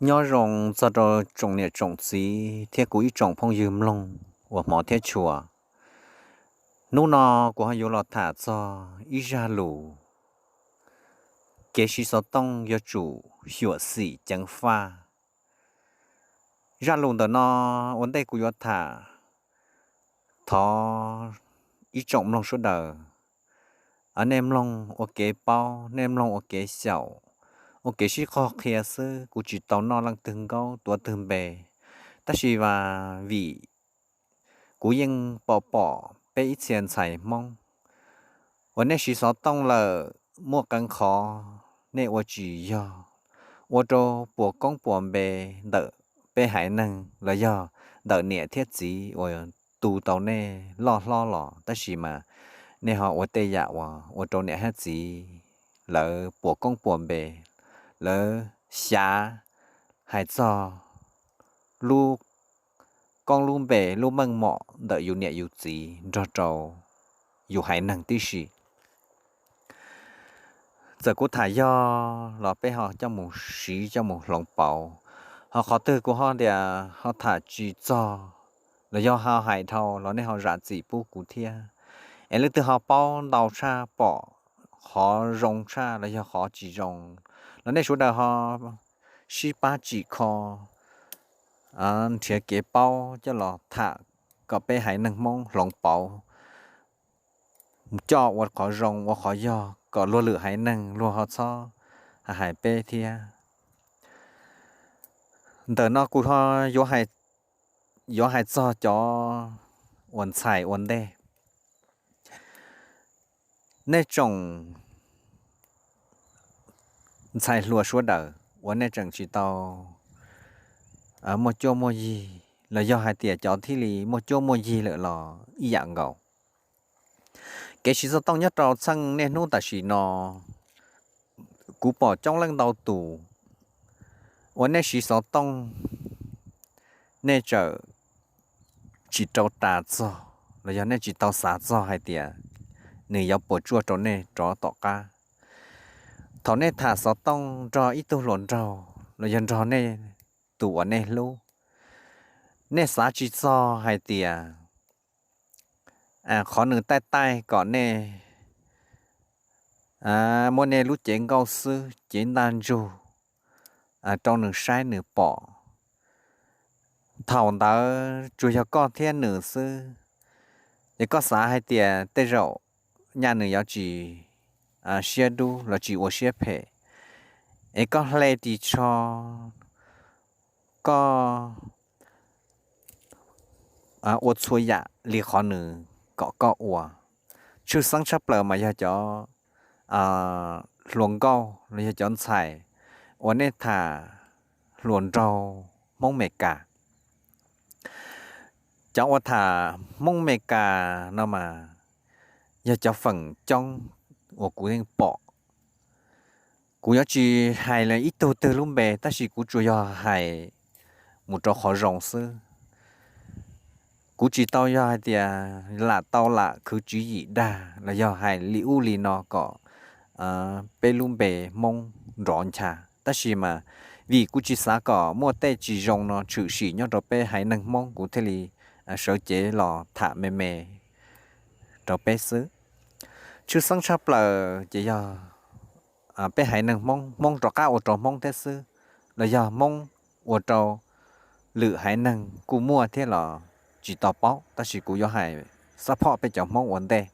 Nyob zoo txog rau tsoom niam tsoom txiv thiab kuv ib tsoom phooj ywg mloog uas hmov thiab tshua. Hnub no kuv ho yuav los tham txog ib zaj lus, kev siv xov tooj yuav tsum xyuam xim ceev faj. Zaj lus ntawm no ua ntej kuv yuav tham, thov ib tsoom mloog sawv daws, nej mloog ua kev paub, nej mloog ua kev xyaum, ua kev sib qog qhia xwb. Kuv tsis tau noj leej twg nkaub tuav twg npe, tab sis mas vim kuv yeej pom pom peb ib txhia ntxhais Hmoob uas nej siv xov tooj lawm muaj qee qhov nej ua tsis yog, ua rau puas koob puas npe ntawm peb haiv neeg los yog ntawm niam thiab txiv uas tu tau nej loj hlob los, tab sis mas nej ho ua tej yam uas ua rau niam thiab txiv lawv puas koob puas npe, lawv xyav hais txog lub koob lub npe lub meej mom ntawm yus niam yus txiv nrog rau yus haiv neeg tib si. Txawm kuv tham yog los peb ho coj mus siv coj mus hloov pauv, ho qhov twg kuv ho tias ho tham tsis txog los yog ho hais dhau los nej ho zam txim pub kuv thiab. Es leej twg ho paub ntau tshaj pom qhov zoo tshaj los yog qhov tsis zoo los nej sawv daws ho sib pab tsim kho nrhiav kev paub coj los tham kom peb haiv neeg Hmoob hloov pauv, coj ua qhov zoo ua qhov yog kom luag lwm haiv neeg luag ho txhob hais peb thiab. Ntawm no kuv ho yuav hais txog cov uas ntxhais ua ntej. Nej tsoom ntxhais hluas sawv daws uas nej tseem tsis tau muaj cuab muaj yig los yog hais tias cov thiaj li muaj cuab muaj yig lawm los ib yam nkaus. Kev siv xov tooj nyob rau txheej niaj hnub tam sim no, kuv pom coob leej ntau tus uas nej siv xov tooj, nej txawm tsis rau tas txog los yog nej tsis tau xav txog hais tias nws yuav puas tsuaj rau nej rov tom qab. Thaum nej tham xov tooj nrog ib tug hluas nraug los yog nrog nej tus uas nej hlub, nej xav tsis txog hais tias qhov nws taij taij kom nej muab nej lub cev nkauj xwb cev ntaj ntsug rau nws saib nws pom. Thaum ntawd tsuas yog koj thiab nws xwb, es koj xav hais tias tej zaum nyaj nws yuav tsis siab dub los tsis ua siab phem, es koj hle ris tsho, koj ua txhua yam li qhov nws kom koj ua. Tshwj xeeb tshaj plaws mas yog cov hluas nkauj los yog cov ntxhais uas nej tham hluas nraug Hmoob Meskas. Cov uas tham Hmoob Meskas no mas yog cov feem coob uas kuv yeej pom. Kuv yuav tsis hais li ib tug twg lub npe tab sis kuv tsuas yog hais mus rau qhov zoo xwb. Kuv tsis tau yog hais tias lam tau lam khwv tswv yim dag los yog hais li ub li no kom peb lub npe Hmoob nrov ncha, tab sis mas vim kuv tsis xav kom muaj tej tsis zoo no tshwm sim nyob rau peb haiv neeg Hmoob kuv thiaj li sawv cev los tham me me rau peb xwb. Tshwj xeeb tshaj plaws ces yog peb haiv neeg Hmoob, Hmoob rov qab ua rau Hmoob thiab xwb, los yog Hmoob ua rau lwm haiv neeg kuj muaj thiab los tsis tau paub, tab sis kuv yuav hais xab phoj peb cov Hmoob ua ntej.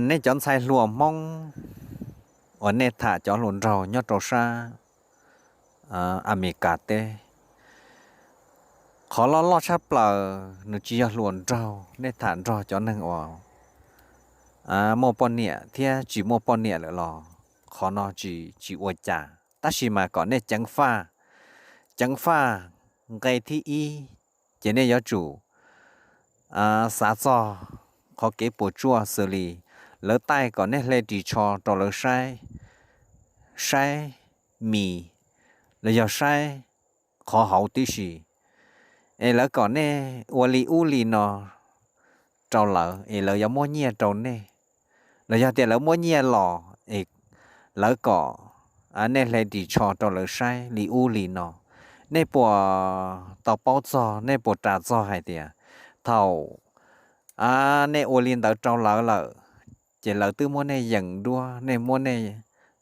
Nej cov ntxhais hluas Hmoob uas nej tham cov hluas nraug nyob rau sab Amelikas teb, qhov loj loj tshaj plaws nws tsis yog hluas nraug, nej tham nrog cov neeg uas muaj poj niam thiab tsis muaj poj niam lawm los qhov no tsis ua cas, tab sis mas kom nej ceev faj, ceev faj nqe thib ib, ces nej yuav tsum xav txog qhov kev puas tsuaj xws li lawv taij kom nej hle ris tsho rau lawv saib, saib mis los yog saib qhov hauv tib si, es lawv kom nej ua li ub li no rau lawv es lawv yuav muab nyiaj rau nej, los yog tias lawv muab nyiaj los es lawv kom nej hle ris tsho rau lawv saib li ub li no. Nej puas tau paub txog, nej puas ras txog hais tias thaum nej ua li ntawd rau lawv lawm, ces lawv twb muab nej yees duab, nej muab nej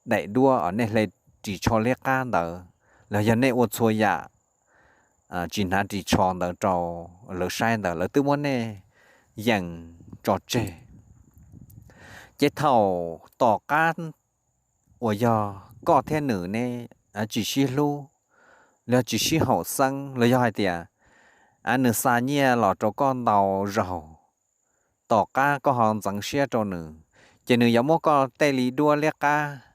daim duab, nej hle ris tsho liab qab ntawd, los yog nej ua txhua yam tsis hnav ris tsho ntawd rau lawv saib ntawd, lawv twb muab nej yees tso tseg. Ces thaum tom qab uas yog koj thiab nws ne tsis sib hlub, los yog tsis sib haum xeeb, los yog hais tias nws xa nyiaj los rau koj ntau zaus, tom qab koj ho ntxeev siab rau nws, ces nws yuav muab koj tej li duab liab qab.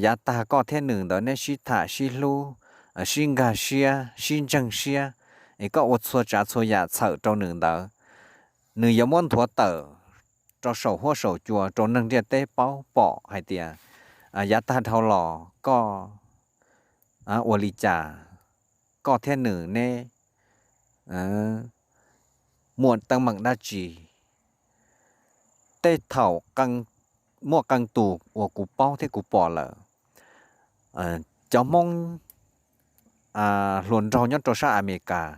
Yav tag koj thiab nws ntawd neb sib tham sib hlub, sib nkag siab, sib ntseeg siab, es koj ua txhua tsav txhua yam txhawm rau nws ntawd, nws yuav muab nthuav tawm rau saum huab saum cua rau neeg ntiaj teb paub pom hais tias yav tag dhau los koj ua li cas, koj thiab nws neb muaj teeb meem dab tsi. Tej thaum muaj qee tus uas kuv paub thiab kuv pom lawm, cov Hmoob hluas nraug nyob rau sab Amelikas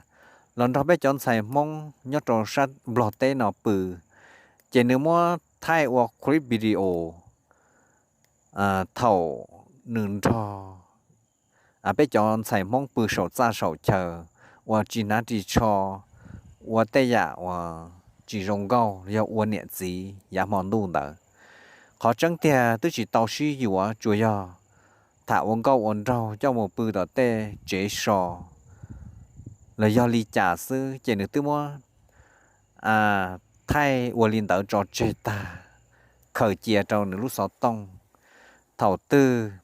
los nrog peb cov ntxhais Hmoob nyob rau sab Nplog teb no pw, ces nws muab thaij ua clip video thaum nws nrog peb cov ntxhais Hmoob pw saum txaj saum chaw uas tsis hnav ris tsho, ua tej yam uas tsis zoo nkauj, yog ua niam txiv yav hmo ntuj ntawd. Qhov tseeb tiag twb tsis tau sib yuav, tsuas yog tham ua nkauj ua nraug coj mus pw tom tej tsev so los yog li cas xwb, ces nws twb muab thaij ua li ntawd tso tseg tag, khaws cia rau nws lub xov tooj. Thaum twg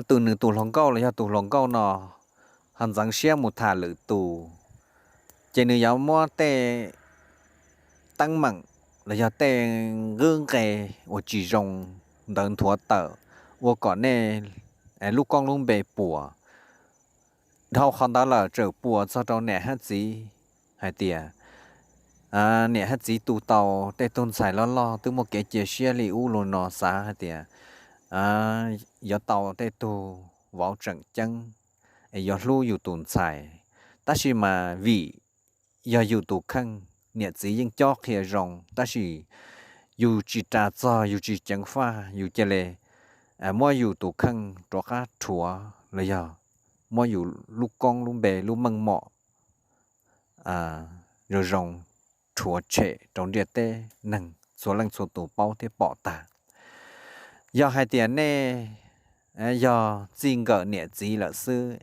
tus nws tus hluas nkauj los yog tus hluas nkauj no ho ntxeev siab mus tham lwm tus, ces nws yuav muab tej teeb meem los yog tej nqub nqe uas tsis zoo ntawd nthuav tawm, ua kom nej lub koob lub npe puas. Dhau qhov ntawd lawm tseem puas txog rau niam hab txiv hais tias niam hab txiv tu tau tej tug ntxhais loj loj twb muaj kev cia siab li ub li no, xav hais tias yuav tau tej tug vauv tseem ceeb es yuav hlub yus tus ntxhais. Tab sis mas vim yog yus tus kheej, niam txiv yeej cob qhia zoo, tab sis yus tsis ras txog, yus tsis ceev faj, yus cia li muab yus tus kheej rov qab rhuav los yog muab yus lub koob lub npe lub meej mom zoo zoo rhuav tshem rau ntiaj teb neeg txhua leej txhua tus paub thiab pom tag. Yog hais tias nej yog txij nkawm niam txiv lawm xwb,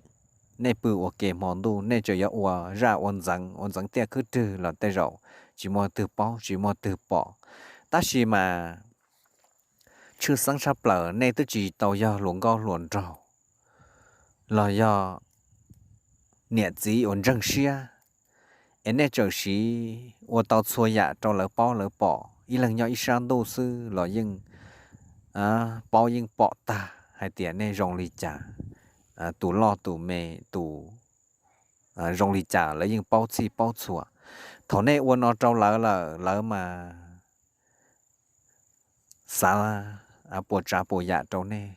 nej pw ua ke hmo ntuj, nej tseem yuav ua zaj ua ntxeev, ua ntxeev tiaj khwb rwg los tej zaum tsis muaj twg paub tsis muaj twg pom. Tab sis mas tshwj xeeb tshaj plaws nej twb tsis tau yog hluas nkauj hluas nraug los yog niam txiv uas ntseeg siab, es nej txawm siv ua tau txhua yam rau lawv paub lawv pom, ib leeg nyob ib sab ntuj xwb los yeej paub yeej pom tag hais tias nej zoo li cas, tus loj tus me, tus zoo li cas lawv yeej paub txhij paub txhua. Thaum nej ua no rau lawv lawm, lawv mas xav puas tsav puas yam rau nej.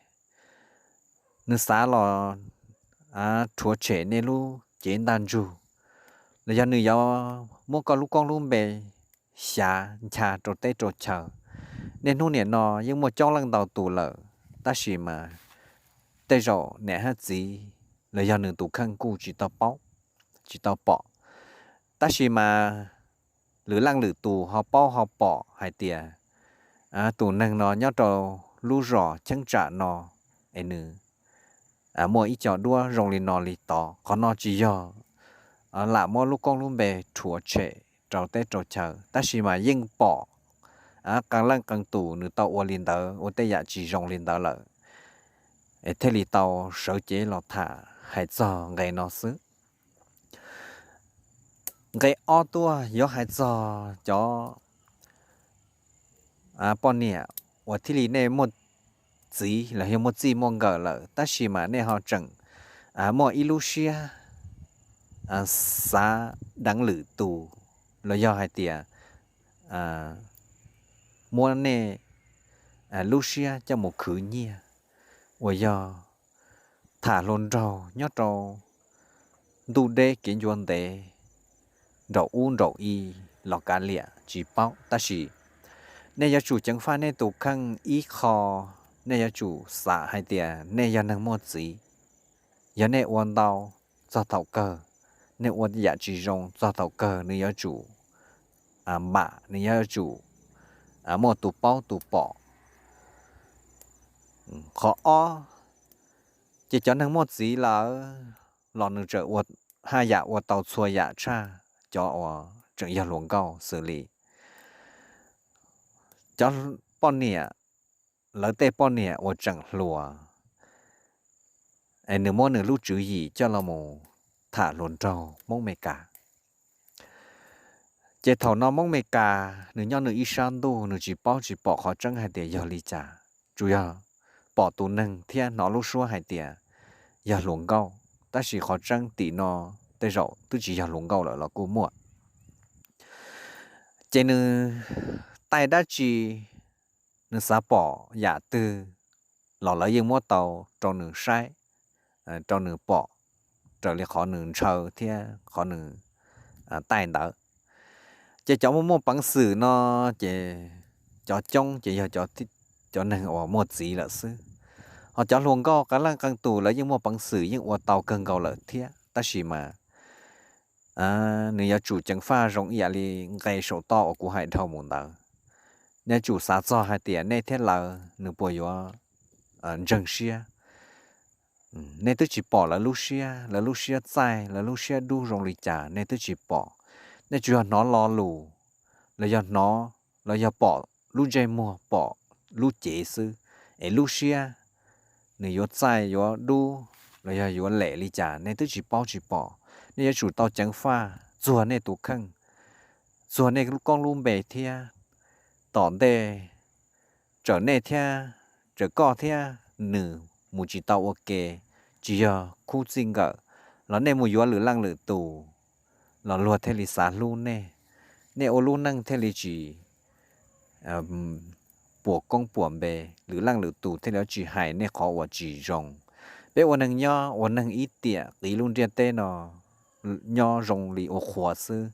Nws xav los rhuav tshem nej lub cev ntaj ntsug, los yog nws yuav muab koj lub koob lub npe xyav ncha rau teb rau chaw. Niaj hnub nim no yeej muaj coob leej ntau tus lawm, tab sis mas tej zaum niam hab txiv los yog nws tus kheej kuj tsis tau paub, tsis tau pom. Tab sis mas lwm leej lwm tus ho paub ho pom hais tias tus neeg no nyob rau lub zos cheeb tsam no es nws muaj ib co duab zoo li no li tod. Qhov no tsis yog lam muab lub koob lub npe rhuav tshem rau teb rau chaw, tab sis mas yeej pom qee leej qee tus nws tau ua li ntawd, ua tej yam tsis zoo li ntawd lawm, es thiaj li tau sawv cev los tham hais txog nqe no xwb. Nqe ob tuaj yuav hais txog cov poj niam uas thiaj li nej muaj txiv los yog muaj txij muaj nkawm lawm, tab sis mas nej ho tseem muaj ib lub siab xav deev lwm tus, los yog hais tias muab nej lub siab coj mus khwv nyiaj. uas yog tham hluas nraug nyob rau ntuj deb kev ncua ntev, nraum ub nraum i los kav liam tsis paub. Tab sis nej yuav tsum ceev faj nej tus kheej ib qho, nej yuav tsum xav hais tias nej yog neeg muaj txiv. Yog nej ua ntau txog thaum kawg, nej ua yam tsis zoo txog thaum kawg, nws yuav tsum npam, nws yuav tsum muaj tus paub tus pom. Qhov ob, ces cov neeg muaj txiv lawm los nws tseem ua haj yam ua tau txhua yam tshaj cov uas tseem yog hluas nkauj xws li cov poj niam, lawv tej poj niam uas tseem hluas, es nws muab nws lub tswv yim coj los mus tham hluas nraug Hmoob Meskas. Ces thaum no Hmoob Meskas nws nyob nws ib sab ntuj, nws tsis paub tsis pom qhov tseeb hais tias yog li cas, tsuas yog pom tus neeg thiab hnov lub suab hais tias yog hluas nkauj, tab sis qhov tseeb tim no tej zaum twb tsis yog hluas nkauj lawm los kuj muaj. Ces nws taij dab tsi, nws xav pom yam twg los lawv yeej muab tau rau nws saib, rau nws pom, raws li qhov nws ntshaw thiab qhov nws taij ntawd. Ces cov muaj muaj peev xwm no ces cov coob ces yog cov neeg uas muaj txiv lawm xwb. Ho cov hluas nkauj qee leej qee tus lawv yeej muaj peev xwm yeej ua tau kawg nkaus lawm thiab, tab sis mas nws yuav tsum ceev faj zoo ib yam li nqe saum toj uas kuv hais dhau mus ntawd. Nej tsum xav txog hais tias nej thiab lawv nws puas yuav ntseeg siab. Nej twb tsis pom lawv lub siab, lawv lub siab txaij, lawv lub siab dub zoo li cas nej twb tsis pom. Nej tsuas yog hnov lo lus, los yog hnov, los yog pom lub ntsej muag, pom lub cev xwb, es lub siab nws yuav txaij yuav dub los yog yuav lem li cas nej twb tsis paub tsis pom. Nej yuav tsum tau ceev faj txuag nej tus kheej, txuag nej lub koob lub npe thiab. Tom ntej tsam nej thiab, tsam koj thiab nws mus tsis tau ua ke, tsis yog khub txij nkawm, los nej mus yuav lwm leej lwm tus, los luag thiaj li xav hlub nej, nej ua lub neej thiaj li tsis puas koob puas npe, lwm leej lwm tus thiaj li tsis hais nej qhov uas tsis zoo. Peb ua neeg nyob ua neeg ib tiam qiv lub ntiaj teb no nyob zoo li ua qhuav xwb.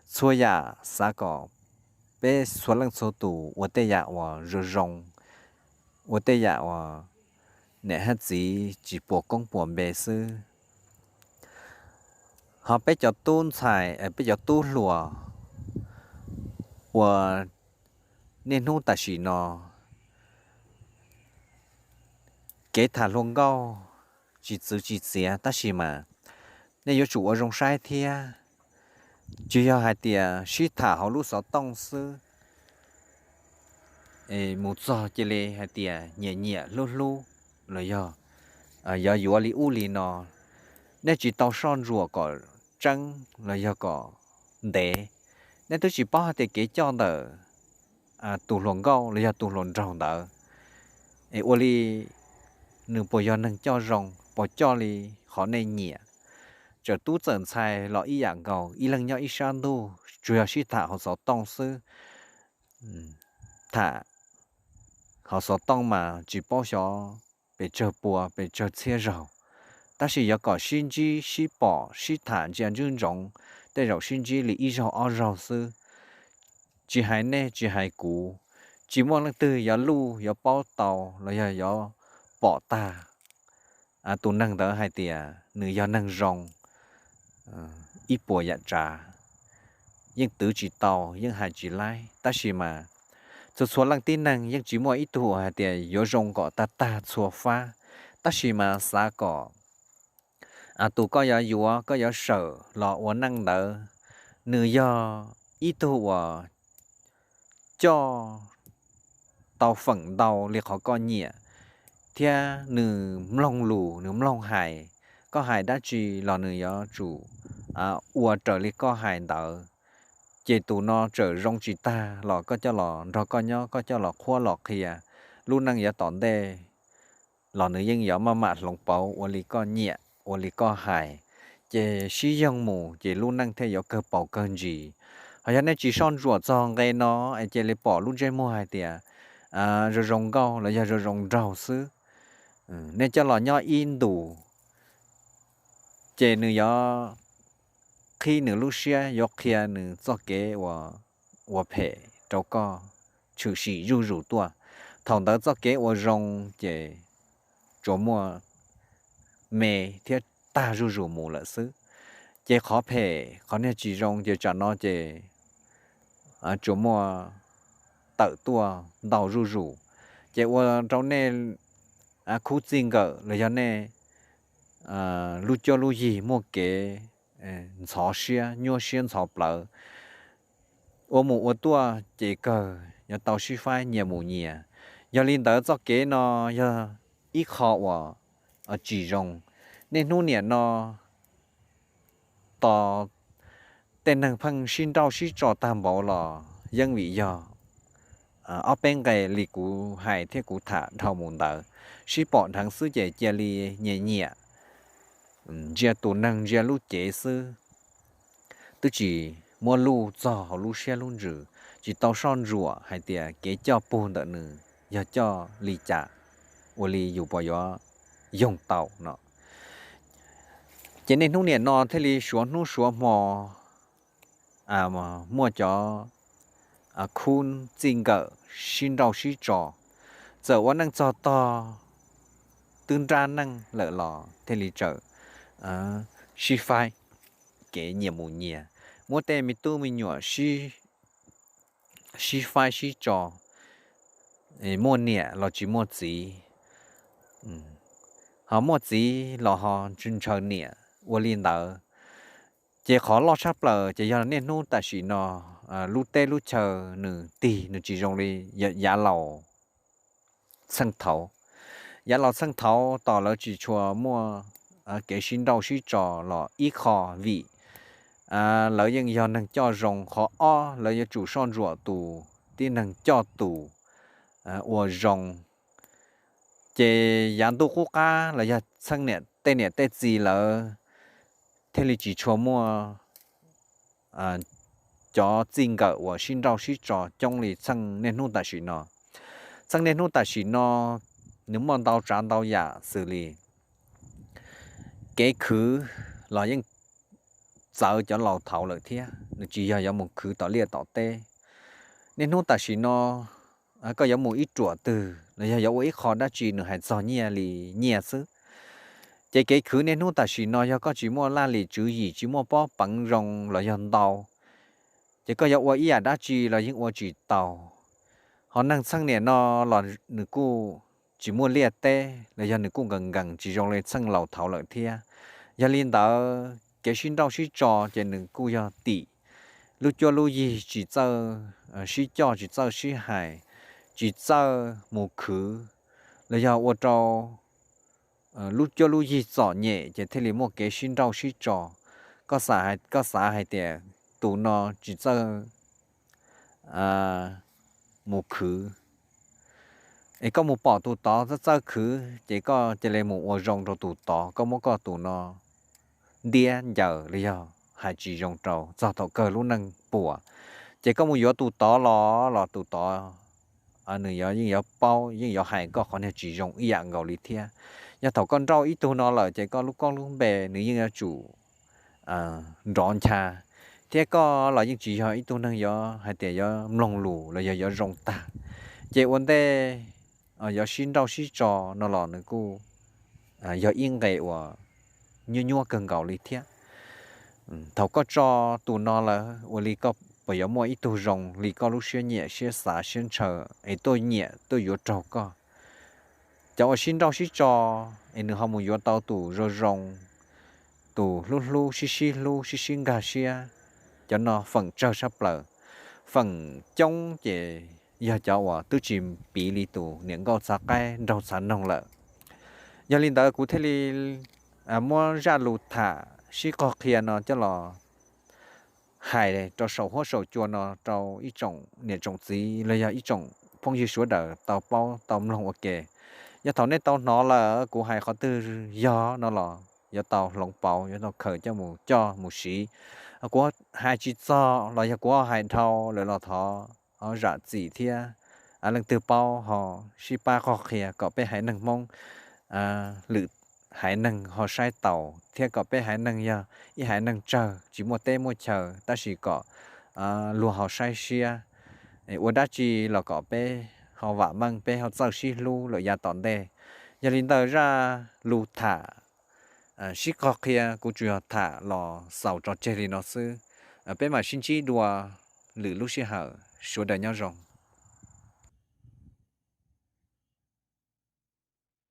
Txhua yam xav kom peb txhua leej txhua tus ua tej yam uas zoo zoo, ua tej yam uas niam hab txiv tsis puas koob puas npe xwb. Ho peb cov tub ntxhais, peb cov tub hluas uas niaj hnub tam sim no kev tham hluas nkauj tsis txwv tsis txiav, tab sis mas nej yuav tsum ua zoo saib thiab. Tsis yog hais tias sib tham hauv lub xov tooj xwb, mus txog cia li hais tias nyiam nyiam hlub hlub, los yog yuav yuav li ub li no. Nej tsis tau soj ntsuam kom tseeb los yog kom ntev, nej twb tsis paub hais tias kev coj ntawm tus hluas nkauj los yog tus hluas nraug ntawd, es ua li nws puas yog neeg coj zoo, puas coj li qhov nej nyiam. Txawm tub txawm ntxhais los ib yam nkaus, ib leeg nyob ib sab ntuj, tsuas yog sib tham hauv xov tooj xwb. Tham hauv xov tooj mas tsis paub xyov pes tsawg pua pes tsawg txhiab zaug, tab sis yuav kom sib ntsib sib pom sib tham ntsia ntswb ntsoov, tej zaum sib ntsib li ib zaug ob zaug xwb. Tsis hais nej tsis hais kuv, tsis muaj leej twg yuav luj yuav paub tau los yog yuav pom tag tus neeg ntawd hais tias nws yog neeg zoo ib puas yam tsav. Yeej twv tsis tau, yeej hais tsis laib, tab sis mas txhua txhua leej tib neeg yeej tsis muaj ib tug hais tias yuav zoo kom tag tag txhua fab, tab sis mas xav kom tus koj yuav yuav koj yuav sawm los ua neej ntawd, nws yog ib tug uas coj tau feem ntau li qhov koj nyiam, thiab nws mloog lus nws mloog hais, koj hais dab tsi los nws yuav tsum ua raws li koj hais ntawd. Ces tus no txawm zoo tsis tag los koj coj los nrog koj nyob, koj coj los qhuab los qhia, lub neej yav tom ntej los nws yeej yuav maj mam hloov pauv ua li koj nyiam ua li koj hais, ces sib yoog mus ces lub neej thiaj yuav kawg paus kawg ntsis. Ho yog nej tsis soj ntsuam txog nqe no es cia li pom lub ntsej muag hais tias zoo zoo nkauj los yog zoo zoo nraug xwb, nej coj los nyob ib ntus, ces nws yuav qhib nws lub siab, yuav qhia nws txoj kev ua phem rau koj tshwm sim zuj zus tuaj. Thaum ntawd txoj kev ua zoo ces tsuas muaj me thiab tag zuj zus mus lawm xwb. Ces qhov phem qhov niag tsis zoo ces tsam no ces tsuas muaj tawm tuaj ntau zuj zus, ces ua rau nej khub txij nkawm los yog nej lub cuab lub yig muaj kev ntxhov siab, nyuaj siab ntxhov plawv. Ua mus ua tuaj ces kawg yuav tau sib faib nyias mus nyias. Yog li ntawd txoj kev no yog ib qho uas tsis zoo. Niaj hnub niam no tos tej neeg pheej sib nrauj sib tso tag npaum los yeej vim yog ob peb nqe li kuv hais thiab kuv tham dhau mus ntawd, sib pom dheev xwb ces cia li nyiam nyiam ntsia tus neeg ntsia lub cev xwb, twb tsis muab luj txog hauv lub siab lub ntsws, tsis tau soj ntsuam hais tias kev coj pug ntawm nws yog coj li cas, ua li yus puas yuav yoog tau no. Ces niaj hnub niam no thiaj li suav hnub suav hmo muaj cov khub txij nkawm sib nrauj sib tso, txawm ua neej txog tog twb nrab neej lawm los thiaj li txawm sib faib kev nyias mus nyias, muab tej me tub me nyuam sib faib sib tso, muaj niam los tsis muaj txiv, ho muaj txiv los ho ntshaw niam ua li ntawd. Ces qhov loj tshaj plaws ces yog niaj hnub tam sim no lub teb lub chaw nws tig nws tsis zoo li yav laus txheej thaud. Yav laus txheej thaud tos lawv tsis tshua muaj kev sib nrauj sib tso los ib qho vim lawv yeej yog neeg coj zoo, qhov ob lawv yuav tsum soj ntsuam tus tib neeg coj tus ua zoo. Ces yav ntuj qub qab los yog txheej niam tej niam tej txiv lawv thiaj li tsis tshua muaj cov txij nkawm uas sib nrauj sib tso coob li txheej niaj hnub tam sim no. Txheej niaj hnub tam sim no nws muaj ntau tsav ntau yam xws li kev khwv los yeej txawv cov laus thaud lawm thiab, nws tsis yog yuav mus khwv tom liaj tom teb. Niaj hnub tam sim no koj yuav mus ib ruam twg los yog yuav ua ib qho dab tsi nws hais txog nyiaj li nyiaj xwb. Ces kev khwv niaj hnub tam sim no yog koj tsis muaj laj lim tswv yim, tsis muaj pob peev zoo los yog ntau, ces koj yuav ua ib yam dab tsi los yeej ua tsis tau. Ho neeg txheej niam no los nws kuj tsis muaj liaj teb los yog nws kuj nkees nkees tsis zoo li txheej laus thaud lawm thiab. Yog li ntawd kev sib nrauj sib tso ces nws kuj yog tim lub cuab lub yig tsis txawj sib coj, tsis txawj sib hais, tsis txawj mus khwv, los yog ua rau lub cuab lub yig txom nyem ces thiaj li muaj kev sib nrauj sib tso. Koj xav hais tias tus no tsis txawj mus khwv, es koj mus pom tus tod txawj txawj khwv ces koj cia li mus ua zoo rau tus tod, koj muab koj tus no ntiab ncaws los yog hais tsis zoo rau txog thaum kawg lub neej puas. Ces koj mus yuav tus tod los los tus tod nws yeej yuav paub yeej yuav hais koj qhov niag tsis zoo ib yam nkaus li thiab. Yog thaum koj nrauj ib tug no lawm ces koj lub koob lub npe nws yeej yuav tsum nrov ncha, thiab koj los yeej tsis yog ib tug neeg yuav hais tias yuav mloog lus los yog yuav zoo tag. Ces ua ntej yuav sib nrauj sib tso no los nws kuj yog ib nqe uas nyuaj nyuaj kawg nkaus li thiab. Thaum koj tso tus no lawm ua li koj puas yuav muaj ib tug zoo li koj lub siab nyiam siab xav siab ntshaw es tuaj nyiam tuaj yuav raug koj? Cov uas sib nrauj sib tso es nws ho mus yuav tau tus zoo zoo, tus hlub hlub sib sib hlub sib sib nkag siab, cov no feem tsawg tshaj plaws. Feem coob ces yog cov uas twb tsis piv li tus niam nkauj txhav qaib nraug txhav noog lawm. Yog li ntawd kuv thiaj li muab zaj lus tham sib qog qhia no coj los hais rau saum huab saum cua no rau ib tsoom niam tsoom txiv los yog ib tsoom phooj ywg sawv daws tau paub tau mloog ua ke. Yog thaum nej tau hnov lawm kuv hais qhov twg yog no los yuav tau hloov pauv, yuav tau khaws coj mus coj mus siv. Kuv hais tsis txog los yog kuv hais dhau lawm los thov zam txim thiab leej twg paub ho sib pab qog qhia kom peb haiv neeg Hmoob lwm haiv neeg ho saib taus thiab kom peb haiv neeg yog ib haiv neeg tsawg tsis muaj teb muaj chaw tab sis kom luag ho saib siab. Ua dab tsi los kom peb ho vam meej, peb ho txawj sib hlub lawm yav tom ntej. Yog li ntawd zaj lus tham sib qog qhia kuv tsuas yog tham los xaus tso tseg li no xwb. Peb mam sib ntsib dua lwm lub sij hawm, sawv daws nyob zoo.